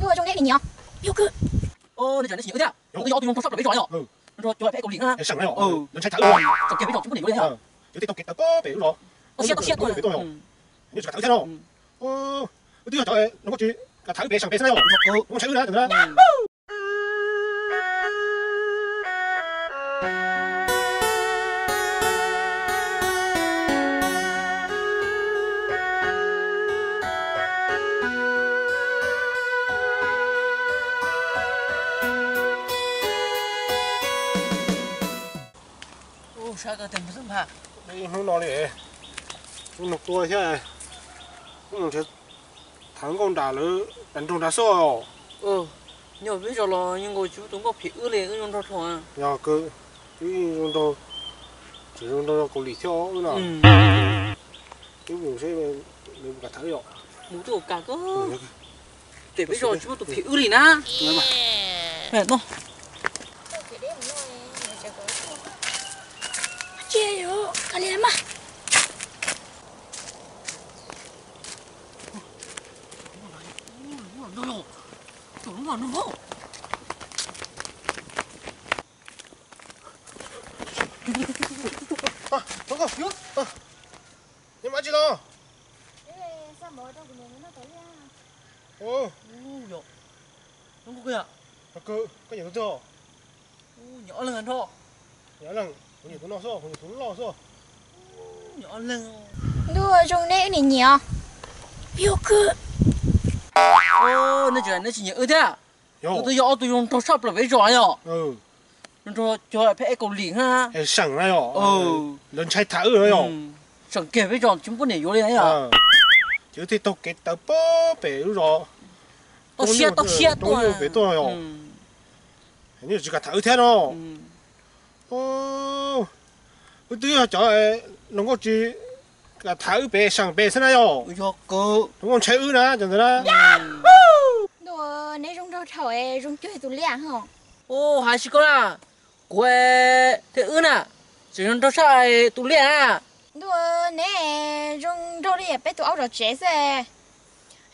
Ua zoo ne, nej nyiam. Yog kawg. Ua, nej nyiam wb thiab. Yog, twb yog ob tug zoo nraug sab plaws peb zos yom. Nraug cov peb Kaus Lim na. Seem na yom. Lawv ntshai tham wb, seem kiag peb zos tsis muaj neeg yuav li na. Cov tej tau kev tawv pob pem lub zos. Tau siab tau siab tuaj pem tuaj yom. Nws tsis kam tham wb thiab no. Wb twb yog cov no kuj tsis kam tham wb peb seem pem xwb na yom. Kuv ntshai wb na, na. Hnub no li, hnub no tua thiab, hnub no nrhiav thav nkauj nram lawv nram nroog nrad xwb os. Nyob peb zos los yeej nkaus tsis muaj tus nkauj phem wb li, wb zoo nraug dhau. Yog kawg, wb zoo nraug, tseem zoo nraug Kaus Lim thiab wb no. Wb mus seb lawv puas kam tham wb yom. Mus twb ua kam koj. Ces peb zos tsis muaj tus phem wb li na. Tsis yog, kav liam mas. Nyob mas tsis los. Koj nyiam tus twg? Nyiam ob leeg nrho. Nyiam ob leeg, kuv nyiam tus no xwb, kuv nyiam tus loj xwb. Ntuj, zoo ne, wb niam nyiam. Yog kawg. Neb tsis, neb tsis nyiam wb thiab? Yog. Wb twb yog ob tug zoo nraug tshaj plaws peb zos yom. Zoo nraug cov peb Kaus Lim na. Seem na yom. Lawv ntshai tham wb na yom. Seem kiag peb zos tsis muaj poj niam yuav li na yom. Ces wb thiaj taug kev tawv pob pem lub zos. Tau siab tau siab tuaj pem tuaj yom. Neb tsis kam tham wb thiab no. Wb twb yog cov hluas nkauj tsis kam tham wb pem seem pem xwb na yom. Yog kawg. Hluas nkauj ntshai wb na cov ntawd na. Ntuj, neb zoo nraug dhau, zoo cuag tus liaj ho. Ua, hais tsis koj na, kuv thiab wb na, tseem zoo nraug tshaj tus liaj na. Ntuj, neb zoo nraug li peb tus aub zov tsev xwb.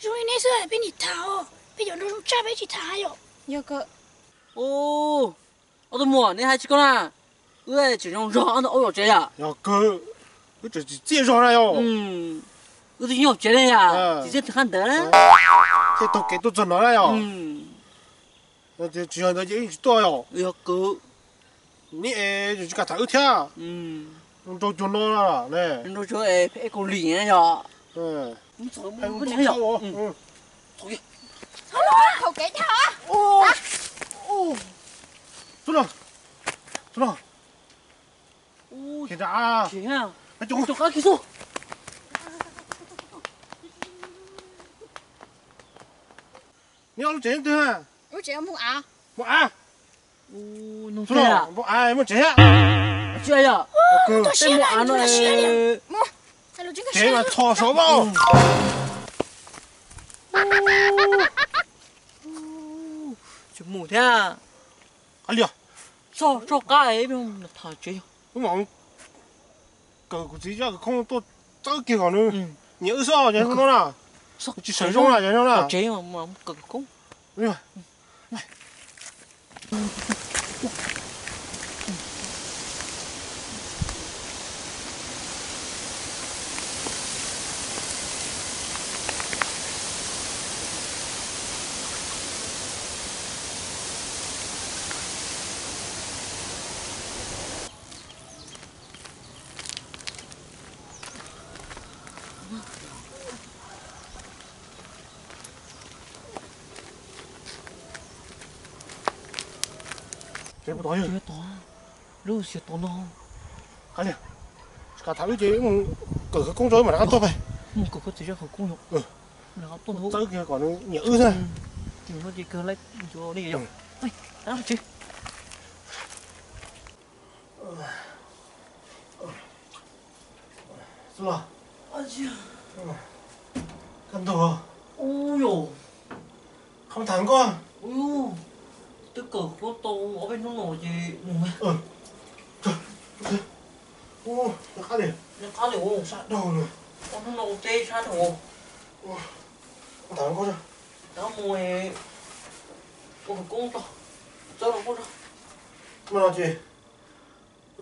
Zoo li neb xwb peb niam tham, peb cov nraug zoo tshaj peb tsis tham yom. Yog kawg. Ua, ob tug muam, neb hais tsis koj na, wb tseem zoo zog ob tug aub zov tsev yom. Yog kawg, wb tseem tsim txiaj zog na yom. Wb twb nyob tsev li yom, tsim txiaj qhab ntawd na. Thiaj taug kev tuaj txog no na yom. Tsis yog ntawd ces wb tsis tuaj yom. Yog kawg. Neb es tsis kam tham wb thiab. Nraug cuag no ne. Nraug cuag peb Kaus Lim na yom. Thaum kev cas? Tub no, tub no. Khiav nram, khiav nram qab kiag xwb. Neb ob lub tsev twg? Lub tsev mus av. Mus av? Mus av, muaj tsev thiab. Tsis yog, tej mus av no, tsev mas txhos saud mas. Tsis mus thiab. Qab li os. Txog txog qab tham tsev yog. Wb mam kawm kuv txiv zaj khawv koob tuaj txawb kiag kom nws nyiam wb xwb ces no na. Tsis sawv zoo na ces no na. Tsev kawm khawv koob. Tsev puas tod? Lub tsev tod no. Tsis kam tham wb ces mus kawm khawv koob tso wb mam rov qab tuaj pais. Mus kawm koj txiv zaj khawv koob yom. Rov qab tuaj ntawd txawb kiag kom nws nyiam wb xwb. Ces kawg laib ntxuav li yom. Koj ntug. Ub yom. Qhov tham nkoj. Twb kawm kuv tau ob peb hnub no ces mus. Nyob qab li, nyob qab li, sab dhau. Ob hnub no ua teb sab dhau. Ntawd koj, ntawd mus ua khawv koob tso, txawb rau koj tso. Mas no ces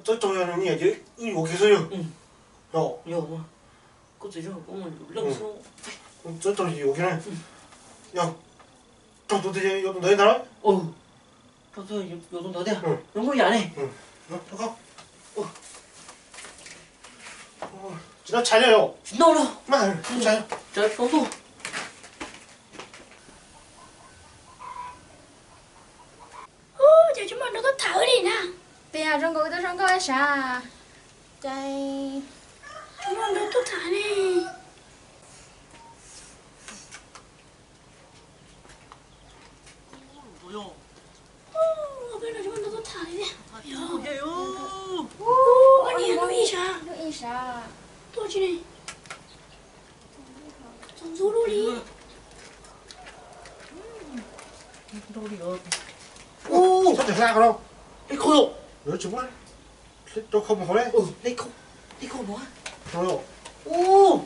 txawb tso yog nws nyiam ces wb yuav kiag xwb yog. Yog, koj txiv zog koj mus leej xwb. Txawb tso yuav kiag na. Yog raug tus twg yuav tus ntawd ntag. Raug tus yuav tus ntawd tiag. Zoo nkauj yam ne. Tsis noj tshais li los? Tsis noj li. Mas tshais, tshais tau ntuj. Ub, cas tsis muaj nrog tuaj tham li na. Tias zoo nkaus tuaj zoo nkauj sav. Cas tsis muaj nrog tuaj tham li. Ub, peb no tsis muaj nrog tuaj tham li tiag. Ub, ua niam hnub ib sav. Hnub ib sav. Tuaj tsis ne. Txog ntxub lub li. Ub, sab tawm hla ko no. Ib khau yom. Lawv tsis muab rau khau mus hauv le. Ib khau, ib khau mus. Ub,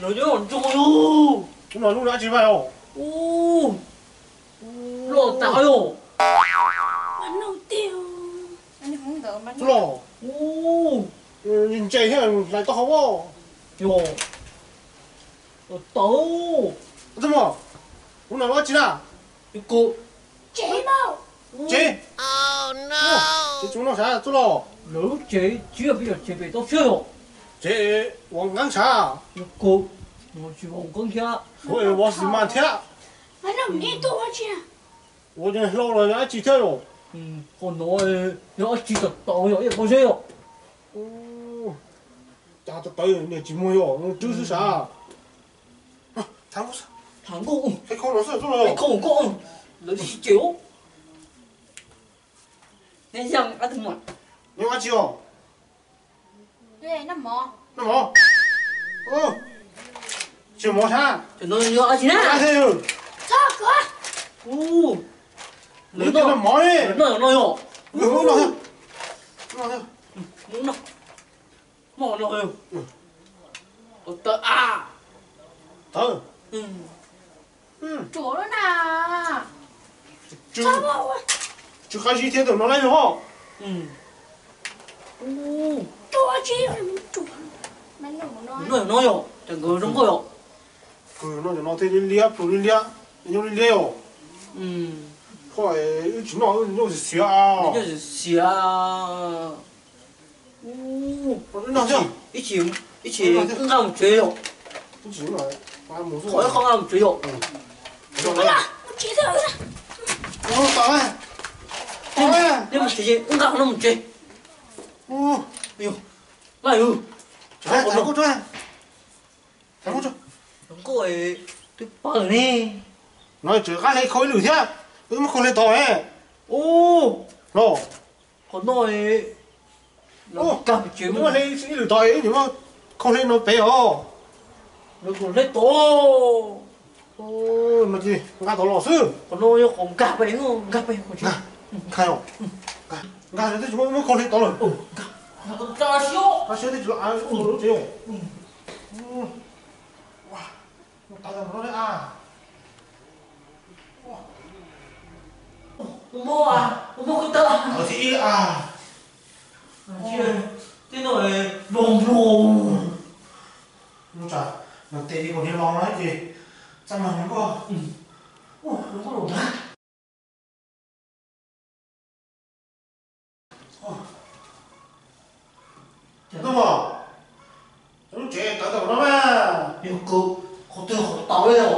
lawv nyob ntsoog yom. Ub, no lub no dab tsi vaj os. Ub, loj tas yom. Loj. Ub, ntse thiab hlais tau hauv os. Yog. Tau. Ub, lub no lub dab tsi na? Tsev. Tsev tsis muaj noj sav txuj los. Lawv lub tsev tsis yog peb cov tsev pem toj siab yom. Tsev ua nqeeb sav. Yog kawg, no tsis ua nqeeb thiab. Ua xis mas thiab. Ua hlau los yog dab tsi thiab yom. Qhov no yog dab tsi tawv tawv yog ib pob zeb yom. Cas tawv tawv niag tsis muag yom, rwb xwb sav. Tham nkauj, tham nkauj, tham nkauj, lawv tsis cem. Neb yeej ab tug muam, neb ua dab tsi os? Noj mov. Tsis mov sab. Cov no yog dab tsi na? Lawv noj mov li. Noj no yog. Noj no. Tawv a. Tawv. Tsuav lawm na. Tsw qab zib thiab tus no lawm yog. Noj no yog, cas nkawd zoo nkauj yom. Kws no cov no thiaj liab liab, plhu liab liab, nyob liab liab yom. Koj wb tsis noj, wb noj xiav xiav. Ib chim, ib chim wb nqa mus tsev yom. Qhov ib qho nqa mus tsev yom. Neb mus tsev, wb nqa qhov no mus tsev. Yog, laj yus. Zoo nkauj twb pawg ne. No tseem qab hle khau ib lwm thiab, wb muab khau hle tod. Ub, los qhov no, wb muab hle ib lwm tod, wb muab khau hle no pem os. Lawv kom hle tod. No ces nqa tod los xwb. Qhov no yog qhov nkag pem, nkag pem, nkag, nkag, twb tsis muab khau hle tod lawm. Rau siab twb tsis los av lub tsev. Tawv tag no a. Ua mob, ua mob koj tawv. Tawv thib ib a. Tib no nploos nploos. Ua cas nws tes li kom niag los no ces txaj muag nws koj. Ua zoo nkauj los ntag. Cov tuaj mog, lub tsev tawv tau no na. Yog kawg, qhov twg qhov tau li os.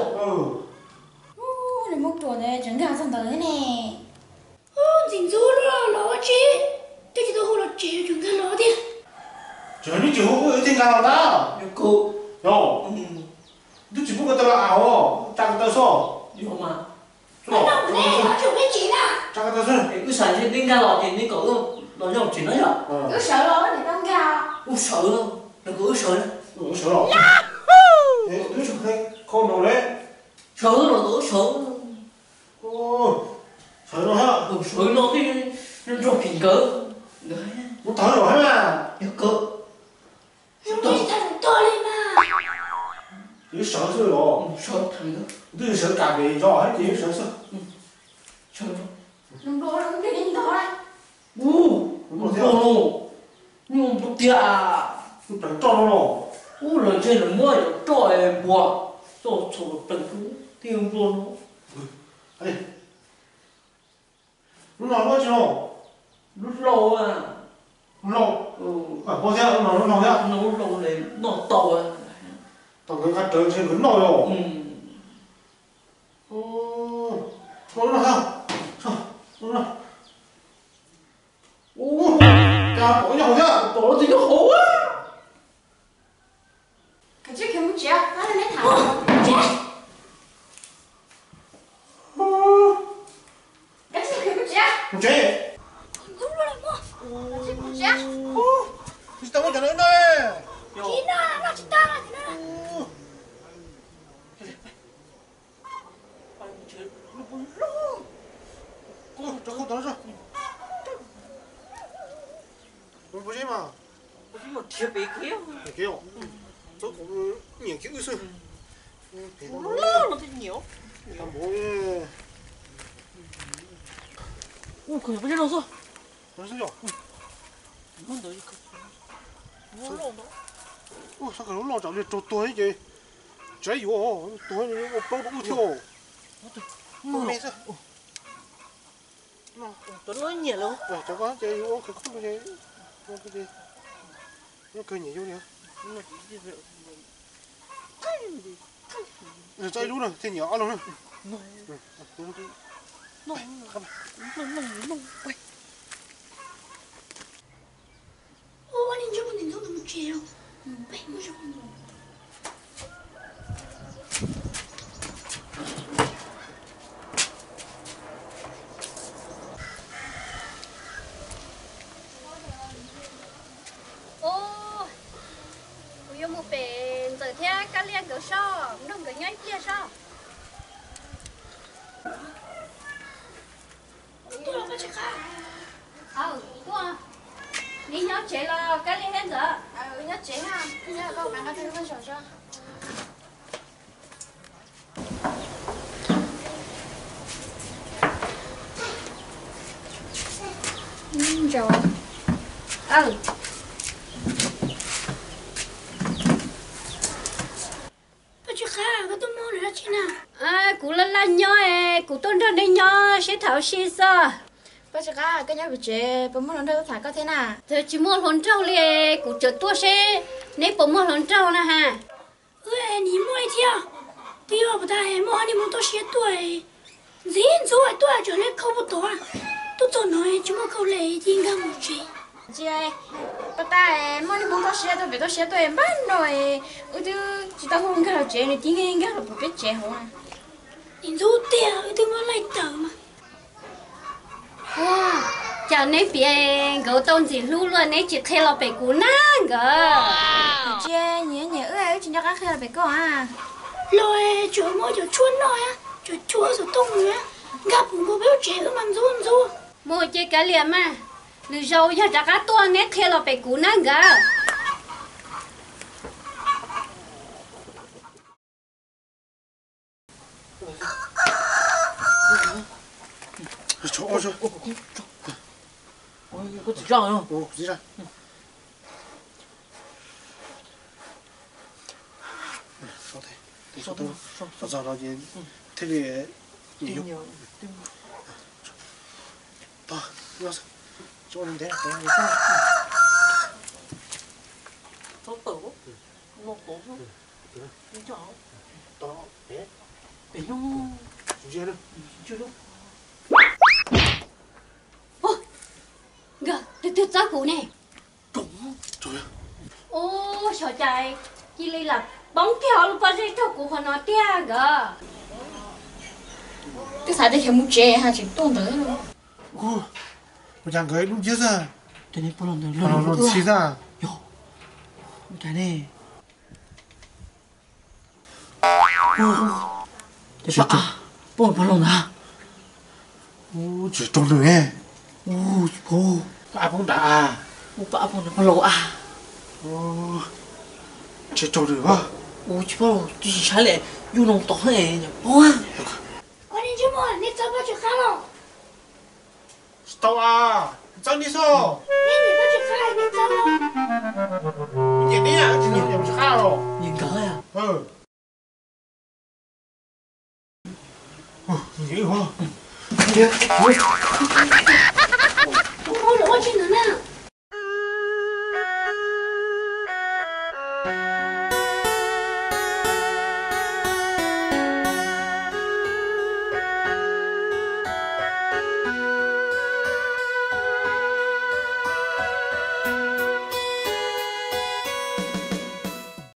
Ub, nws muab ruam ntawd tseem nkag txog ntawd thiab ne. Ub, ntxim ntxub los los ua tsi, twb tsis tau hu los tsev tseem nkag los thiab. Tseem neb tsis hu wb thiaj nkag los ntag. Yog kawg. Yog, twb tsis pub ko taw los av os, tsa ko taw xwb. Yog mas. Tsa ko taw xwb. Wb xav neb nkag los ces neb kom wb los nyob tsev no yom. Wb sawv los wb niam tab nkag. Wb sawv los, los kom wb sawv na. Wb sawv los. Wb tsis kho nraum le. Sawv los kom wb sawv. Sawv no thiab. Sawv no thiab, nrog phim nkawd. Kuv tawv los thiab mas. Yog kawg. Tsis tau li mas. Yuav sawv xwb los? Twb yuav sawv kam pem zos ces yuav sawv xwb. Ub, npua no, nyuj npua tiag. Ub, lawv ntshe lawv muab cov roj npua coj txhua plees kub thiab npua no. Lub no lub tsi no? Lub hlau. Lub hlau. Pom thiab, lub no lub hlau thiab. Lub hlau noj tau. Tau nkawd nqa rawv ntshe nkawd noj yom. Lub no thiab. Ub, cas pom nyob hauv thiab. Pom lub twg nyob hauv. Kav tsij khiav mus tsev, neb tham. Kav tsij khiav mus tsev. Mus tsev. Kav tsij mus tsev. Tsis tau muab cov no noj. Tsis noj, noj tsis tau. Nyiam kiag wb xwb. Ub, lub loj tsam li raug tuag ces tsav yuav tuag ua plaub rau ub thiab. Me xwb. Cov no nyiam lawm. Cov ko ces yuav ua khawv koob, ua kawg nyiam yus li. Txawj ib lub na thiaj nyiam ob lub na. Ub, kuv yuav mus pem Ntxawm thiab Kab Liaj nkawd soj, nrog nkawd nyob ib pliag soj. Tuaj, neb nyob tsev los Kab Liaj thiab Ntxawm? Nyob tsev. Koj tsis qab, koj tuaj muaj hauj lwm dab tsi na? Kuv laj laj nyob es kuv tuaj nrog neb nyob seb tham ua si xwb. Koj tsis qab, koj nyob pem tsev puas muaj hluas nraug tuaj tham koj thiab na? Tsis muaj hluas nraug li, kuv tseem tuaj seb neb puas muaj hluas nraug na ha. Wb nim muaj thiab, twb yog puas tas muaj ob niag Hmoob toj siab tuaj, ntxim ntxub tuaj tseem li khau puag tod, tuaj txog no tsis muaj khau li ces nkag mus tsev. Tsis, puas tas muaj niag Hmoob toj siab tuaj pem toj siab tuaj npaj no, wb twb tsis tau hu nkag los tsev nws cia li nkag los puag peb tsev hauv. Nim ntxub tiag, wb twb muab laij tawm mas. Ua cas neb piav nkawd tau ntxim hlub luaj neb tsis qhia los pem kuv na nkawd? Tsis, nyiam nyiam wb, wb tsis nco qab qhia los pem koj a. Los tseem muaj cov tshuaj noj, cov tshuaj xov tooj, nkag puag nkaus peb lub tsev wb mas ntxub ntxub. Mus ces kav liam mas, lwm zaus yog rov qab tuaj neb qhia los pem kuv na nkawd. Txog no ces thiaj li nyiam yus. Nkawd, twg twg txob kuv ne? Ub, xyov cas cia li lam poob kiag ob lub pob zeb raug kuv qhov no tiag nkawd. Twb xav tias xyov mus tsev ha tseem tuaj ntawd. Ua cas nkawd ib lub nciab xwb. Ces neb puas los ntawd los txhij xwb. Yog, ua cas ne? Puas puas los ntawd? Tsis raug nws ne. Ua, poob nrad a. Ua, poob nrad puas los a. Tsis raug nws a. Ua tsis paub, tsis saib li, yus noo tod heev. Ua, koj niag ntsej muag, nej txawb Paj Tswm Qhab los? Tsis tau a, txawb nej xwb. Nej nyiam Paj Tswm Qhab, nej txawb los? Nyiam nej, tsis nyiam Paj Tswm Qhab los? Nyiam nkawd.